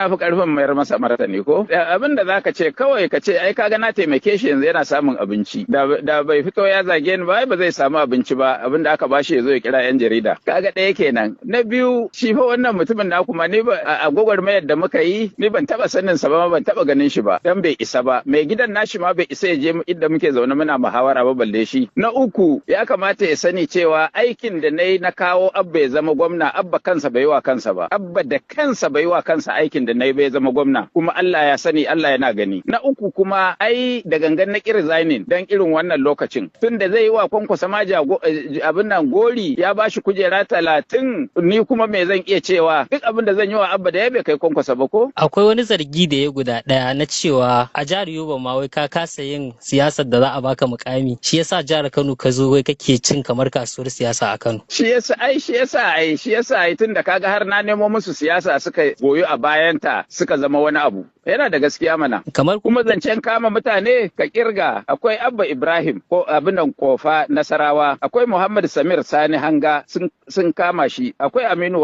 Fi karfin mayar masa martani ko abin da zaka ce kawai ka ce ai kaga na taimake shi, yanzu yana samun abinci. Da bai fito ya zage ni ba, ai ba zai samu abinci ba. Abin da aka bashi ya zo ya kira yan jarida, kaga ɗaya kenan. Na biyu, shi fa wannan mutumin na kuma ni ba a gwagwarmayar da muka yi, ni ban taba sanin sa ba, ban taba ganin shi ba, dan bai isa ba. Mai gidan nashi ma bai isa ya je inda muke zaune muna muhawara ba, balle shi. Na uku, ya kamata ya sani cewa aikin da na yi na kawo Abba ya zama gwamna, Abba kansa bai yi wa kansa ba. Abba da kansa bai yi wa kansa aikin da na yi bai zama gwamna, kuma Allah ya sani, Allah yana gani. Na uku kuma, ai da gangan na ƙi resigning dan irin wannan lokacin, tun da zai yi wa Kwankwaso ma abin nan gori, ya ba shi kujera 30, ni kuma me zan iya cewa? Duk abin da zan yi wa Abba da ya bai kai Kwankwaso ba ko. Akwai wani zargi da ya guda ɗaya na cewa a jihar Yobe ma wai ka kasa yin siyasar da za a baka mukami, shi yasa jihar Kano ka zo wai kake cin kamar kasuwar siyasa a Kano. Shi yasa ai, shi yasa ai, shi yasa ai, tun da kaga har na nemo musu siyasa suka goyo a bayanta suka zama wani abu. Yana da gaskiya mana. Kamar Kuma zancen kama mutane, ka kirga: akwai Abba Ibrahim ko abin nan Kofa Nasarawa, akwai Muhammad Samir Sani Hanga, sun kama shi, akwai Aminu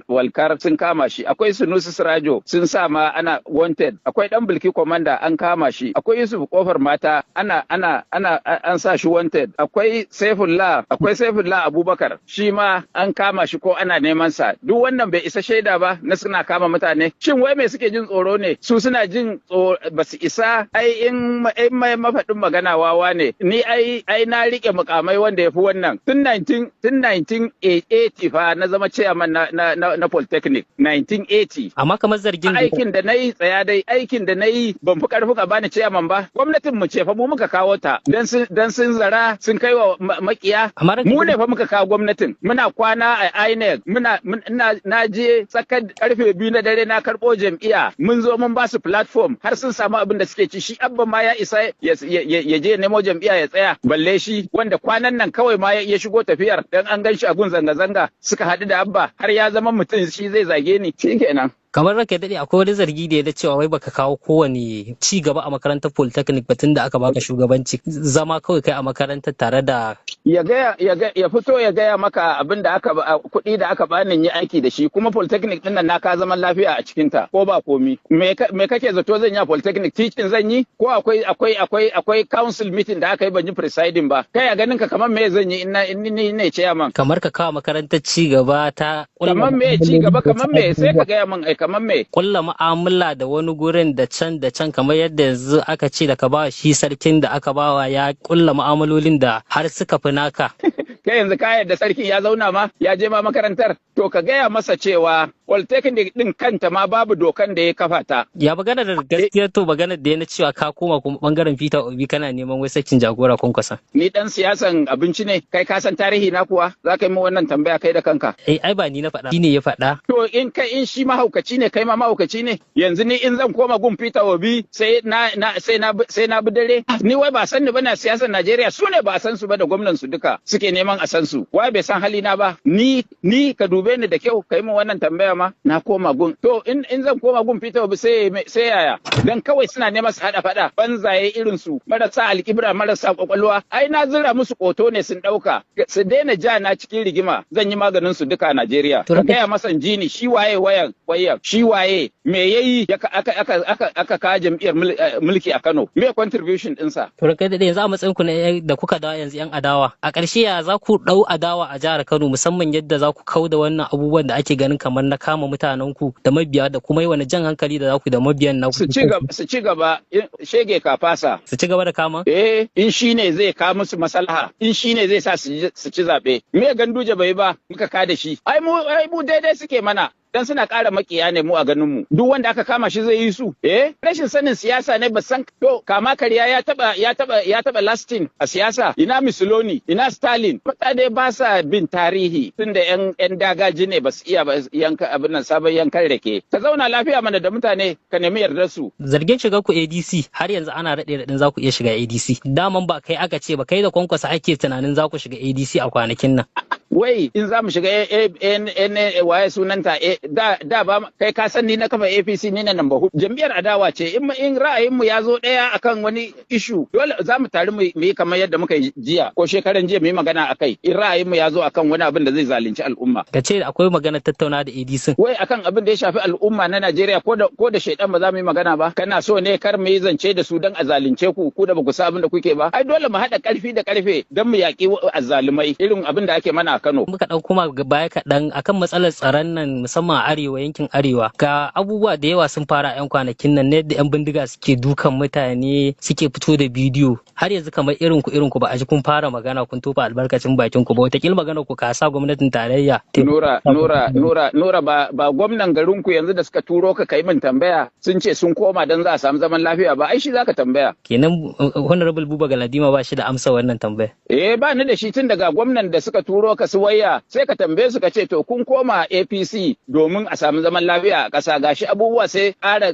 Walkar, sun kama shi, akwai Sunusi Sirajo, sun sa ma ana wanted, akwai Dan Bilki Komanda, an kama shi, akwai Yusuf Kofar Mata, ana an sa shi wanted, akwai Saifullah Abubakar, shi ma an kama shi ko ana neman sa. Duk wannan bai isa shaida ba na suna kama mutane? Shin wai me suke jin tsoro ne? Su suna jin ba su isa ai in mai mafaɗin magana wawa ne. Ni ai na rike mukamai wanda ya fi wannan. Tun 1980 fa na zama chairman na Polytechnic, 1980. Amma kamar zargin Aikin da na yi, tsaya dai, aikin da na yi ban fi karfin a bani chairman ba. Gwamnatin mu ce fa, mu muka kawo ta. Dan sun zara sun kai wa makiya. Mu ne fa muka kawo gwamnatin. Muna kwana a INEC, muna na je tsakar karfe 2 na dare na karɓo jam'iyya. Mun zo mun ba su platform har sun samu abin da suke ci. Shi Abba ma ya isa ya je nemo jam'iyya ya tsaya, balle shi wanda kwanan nan kawai ma ya shigo tafiyar, dan an gan shi a gun zanga-zanga suka haɗu da Abba, har ya zama mutum shi zai zage ni. Shikenan. Kamar ranka daɗe, akwai wani zargi da ya da cewa wai baka kawo kowane ci gaba a makarantar Polytechnic batun da aka baka shugabanci, zama kawai kai a makarantar tare da Ya gaya ya fito ya gaya maka abin da aka kuɗi da aka bani yi aiki da shi. Kuma Polytechnic din nan na ka zaman lafiya a cikin ta ko ba komi. Me kake zato zan yi a Polytechnic? Teaching zan yi ko akwai council meeting da aka yi ban yi presiding ba? Kai a ganin ka kamar me zan yi in ni ne chairman? Kamar ka kawo makarantar ci gaba ta Kamar me ci gaba? Kamar me? Sai ka gaya min ai, kamar me? Kulla mu'amala da wani gurin da can da can, kamar yadda yanzu aka ce da ka ba shi sarkin da aka bawa ya kulla mu'amalolin da har suka fi naka. Kai yanzu ka yarda sarkin ya zauna ma ya je ma makarantar? To ka gaya masa cewa Polytechnic din kanta ma babu dokan da ya kafa ta. Ya magana da gaskiya, to magana da ya na cewa ka koma kuma bangaren Peter Obi, kana neman wai sakin jagora Kwankwasa. Ni dan siyasan abinci ne? Kai ka san tarihi na kuwa? Za ka yi min wannan tambaya kai da kanka? Eh, ai ba ni na faɗa, shi ne ya faɗa. To in kai in shi mahaukaci ne, kai ma mahaukaci ne. Yanzu ni in zan koma gun Peter Obi sai na bi dare? Ni wai ba san ni ba na siyasar Najeriya? Su ne ba a san su ba da gwamnan su duka suke neman a san su. Wai bai san halina ba. Ni ka dube ni da kyau kai min wannan tambaya ma na koma gun. To in zan koma gun Peter Obi sai yaya? Dan kawai suna neman su hada fada, banzaye irin su, marasa alkibra, marasa kwakwalwa. Ai na zira musu koto ne sun dauka. Su daina ja na cikin rigima, zan yi maganin su duka a Najeriya. Ka gaya masa jini shi waye, wayan wayan shi waye, me yayi aka aka aka aka kawo jam'iyyar mulki a Kano? Me contribution ɗinsa? To kai da yanzu a matsayin ku na da kuka dawo yanzu yan adawa, a ƙarshe ya za ku ɗau adawa a jihar Kano, musamman yadda za ku kau da wannan abubuwan da ake ganin kamar na kama mutanen ku da mabiya, da kuma yi wani jan hankali da za ku da mabiyan naku? Su ci gaba, shege ka fasa. Su ci gaba da kama? Eh, in shi ne zai kawo musu maslaha, in shi ne zai sa su ci zaɓe. Me Ganduje bai ba muka ka da shi? Ai mu daidai suke mana, dan suna ƙara makiya ne mu a ganin mu. Duk wanda aka kama shi zai yi su. Eh, rashin sanin siyasa ne, ba san to kama karya ya taba lasting a siyasa. Ina Mussolini, ina Stalin? Mutane ba sa bin tarihi tunda yan dagaji ne, ba su iya ba yanka abin nan sabon yankan rake. Ka zauna lafiya mana da mutane, ka nemi yardar su. Zargin shiga ku ADC, har yanzu ana raɗe raɗin za ku iya shiga ADC. Daman ba kai aka ce ba, kai da Kwankwasa ake tunanin za ku shiga ADC a kwanakin nan. Wai in za mu shiga A N N waye sunanta, da ba kai ka san ni na kafa APC, ni na number 4. Jam'iyyar adawa ce. In ra'ayin mu ya zo ɗaya akan wani issue, dole za mu tare mu yi kamar yadda muka yi jiya ko shekaran jiya, mu yi magana akai in ra'ayin mu ya zo akan wani abin da zai zalunci al'umma. Ka ce akwai magana tattauna da ADC. Wai akan abin da ya shafi al'umma na Najeriya, ko da shaidan ba za mu yi magana ba? Kana so ne kar mu yi zance da su don a zalunce ku, ku da ba ku san abin da kuke ba? Ai dole mu haɗa ƙarfi da ƙarfe don mu yaƙi azzalumai irin abin da ake mana a Kano. Muka ɗau kuma baya kaɗan akan matsalar tsaron nan, musamman a arewa, yankin arewa. Ga abubuwa da yawa sun fara 'yan kwanakin nan ne da 'yan bindiga suke dukan mutane, suke fito da bidiyo. Har yanzu kamar irin ku ba a ji kun fara magana, kun tofa albarkacin bakin ku ba. Wataƙila magana ku ka sa gwamnatin tarayya. Nura, Nura, Nura, Nura, ba gwamnan garin ku yanzu da suka turo ka kai min tambaya sun ce sun koma don za a samu zaman lafiya ba? Ai shi zaka tambaya. Kenan Honorable Buba Galadima ba shi da amsa wannan tambaya. Eh, ba ni da shi, tun daga gwamnan da suka turo ka su waya, sai ka tambaye su ka ce, to kun koma APC domin a samu zaman lafiya a ƙasa, gashi abubuwa sai ƙara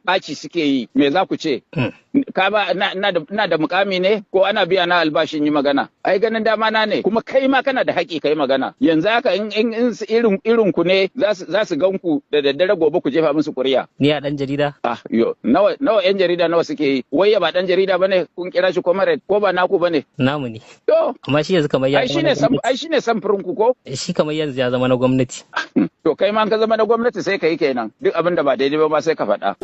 ɓaci suke yi, me za ku ce? Ka ba na da mukami ne ko ana biya na albashin yi magana? Ai ganin dama na ne, kuma kai ma kana da haƙƙi kai magana. Yanzu haka in irin ku ne za su gan ku da daddare gobe ku jefa musu ƙuri'a. Ni a ɗan jarida? Ah yo, nawa nawa yan jarida nawa suke yi? Wai ba ɗan jarida bane? Kun kira shi comrade, ko ba naku bane? Namu ne. To amma shi yanzu kamar ya ai shine samfurin ku ko? Shi kamar yanzu ya zama na gwamnati. To kai ma ka zama na gwamnati sai ka yi kenan, duk abin da ba daidai ba ma sai ka faɗa.